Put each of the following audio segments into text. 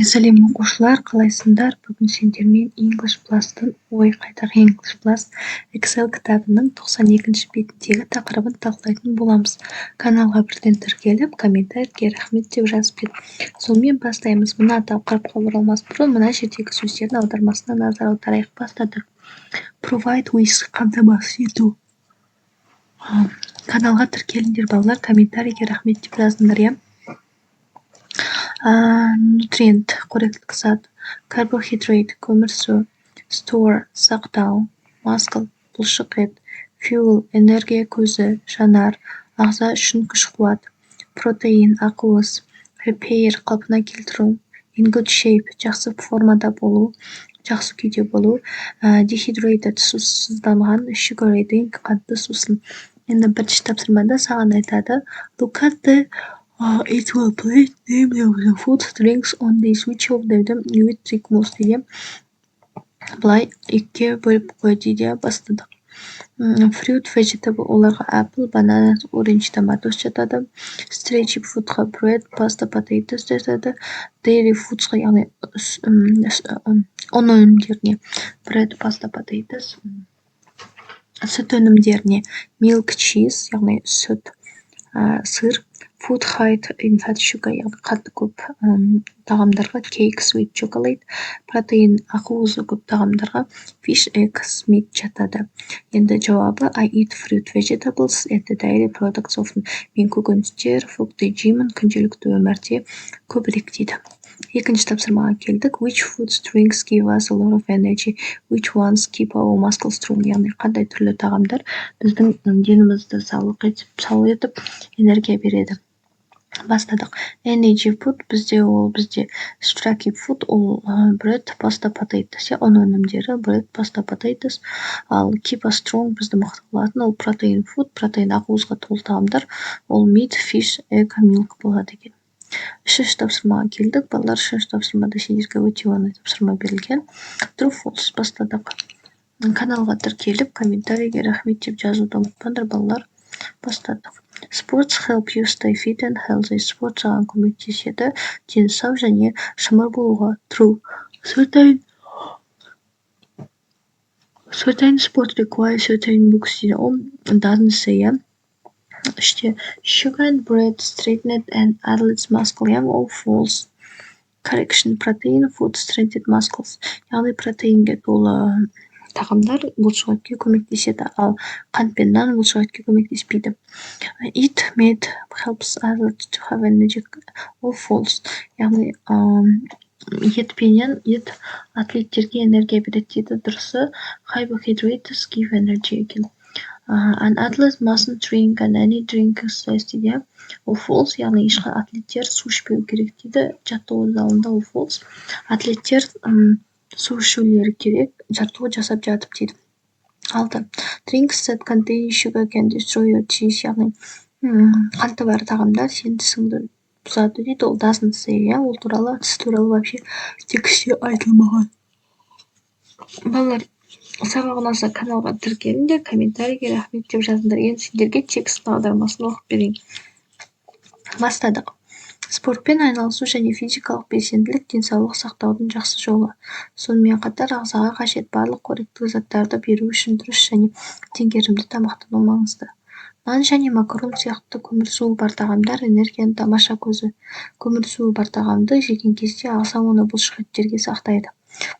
Сәлем, оқушылар! Қалайсыңдар? Бүгін сендермен English Plus-тың, ой, қайдағы English Plus, Excel кітабының 92-ші бетіндегі тақырыбын талқылайтын боламыз. Каналға бірден тіркеліп, комментарийге «Рахмет» деп жазып кет. Сонымен, бастаймыз. Мына тақырыпқа оралмас бұрын мына жердегі сөздердің аудармасына назар аударайық. Бастадық. Provide with — қамтамасыз ету. Каналға тіркеліңдер, балалар, комментарийге «Рахмет» деп жазыңдар, иә. Nutrient — қоректік зат, carbohydrate — көмірсу, store — сақтау, muscle — бұлшық ет, fuel — энергия көзі, жанар, ағза үшін күш-қуат, protein — ақуыз, repair — қалпына келтіру, in good shape — жақсы формада болу, жақсы күйде болу, dehydrated — сусызданған, sugary drink — қантты сусын. Енді бірінші тапсырмада саған айтады: Look at the equal plate, name the food drinks on this, which of them you would drink most, дейді. Былай екіге бөліп қой дейді. Бастадық. Fruit, vegetable, оларға apple, banana, orange, tomatoes жатады. Starchy foodқа bread, pasta, potatoes жатады. Dairy foodsқа, яғни ұн өнімдеріне, bread, pasta, potatoes. Сүт өнімдеріне milk, cheese, яғни сүт, сыр. Food high in fat, sugar, яғни қанты көп тағамдарға cake, sweet chocolate. Протеин, ақуызы көп тағамдарға fish, eggs, meat жатады. Енді жауабы: I eat fruit, vegetables and dairy products often. Мен көкөністер, фрукты жеймін күнделікті өмірде көбірек, дейді. Екінші тапсырмаға келдік. Which foods, drinks give us a lot of energy? Which ones keep our muscles strong? Яғни қандай түрлі тағамдар біздің денімізді саулық етіп, сау етіп, энергия береді? Бастадық. Energy food бізде, ол бізде starchy food, ол bread, pasta, potatoes, иә, ұн өнімдері, bread, pasta, potatoes. Ал keep us strong, бізді мықты қылатын, ол protein food, протеин, ақуызға толы тағамдар, ол meat, fish, egg, milk болады екен. Үшінші тапсырмаға келдік, балалар. Үшінші тапсырмада сендерге өте оңай тапсырма берілген. True, false. Бастадық. Каналға тіркеліп, комментарийге «Рахмет» деп жазуды ұмытпаңдар, балалар. Бастадық. Sports help you stay fit and healthy. Спорт саған көмектеседі дені сау және шымыр болуға. True. Certain sport require certain books дейді. Ол doesn't say, иә. Үште sugar and bread strengthen an athlete's muscle, иә, ол false. Correction: protein food strengthen muscles, яғни протеинге толы тағамдар бұлшықетке көмектеседі, ал қант пен нан бұлшықетке көмектеспейді. Eat meat helps athletes to have energy. Ол false, яғни етпенен, ет атлеттерге энергия береді дейді. Дұрысы carbohydrates give energy екен. An athlete mustn't drink and any drink exercise дейді, иә, ол false, яғни атлеттер су ішпеу керек дейді жаттығу залында. Ол false. Атлеттер су ішулері керек жаттығу жасап жатып, дейді. Алты. Drinks that contain sugar can destroy your teeth, яғни қанты бар тағамдар сенің тісіңді бұзады дейді. Ол doesn't say, иә, ол туралы, тіс туралы вообще текстте айтылмаған. Балалар, сабақ ұнаса, каналға тіркеліңдер, комментарийге «Рахмет» деп жазыңдар. Енді сендерге текстің аудармасын оқып берейін. Бастадық. Спортпен айналысу және физикалық белсенділік — денсаулық сақтаудың жақсы жолы. Сонымен қатар ағзаға қажет барлық қоректік заттарды беру үшін дұрыс және теңгерімді тамақтану маңызды. Нан және макарон сияқты көмірсуы бар тағамдар — энергияның тамаша көзі. Көмірсуы бар тағамды жеген кезде ағза оны бұлшықеттерге сақтайды.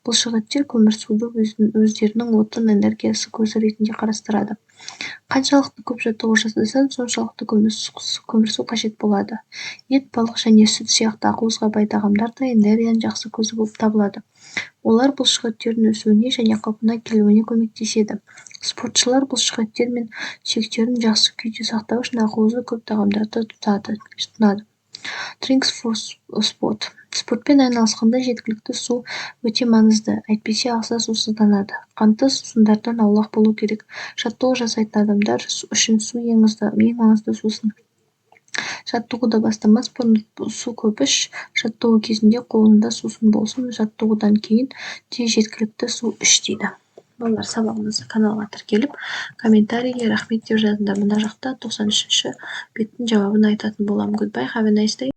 Бұлшықеттер көмірсуды өздерінің отын энергиясы көзі ретінде қарастырады. Қаншалықты көп жаттығу жасасаң, соншалықты көмірсу қажет болады. Ет, балық және сүт сияқты ақуызға бай тағамдар да энергияның жақсы көзі болып табылады. Олар бұлшықеттердің өсуіне және қалпына келуіне көмектеседі. Спортшылар бұлшықеттер мен сүйектерін жақсы күйде сақтау үшін ақуызы көп тағамдарды тұтынады. Drinks for sport. Спортпен айналысқанда жеткілікті су өте маңызды, әйтпесе ағза сусызданады. Қантты сусындардан аулақ болу керек. Жаттығу жасайтын адамдар үшін су ең маңызды сусын. Жаттығуды бастамас бұрын су көп іш, жаттығу кезінде қолыңда сусын болсын, жаттығудан кейін де жеткілікті су іш, дейді. Балалар, сабақ ұнаса, каналға тіркеліп, комментарийге «Рахмет» деп жазыңдар. Мына жақта 93-беттің жауабын айтатын боламын. Goodbye, have a nice day.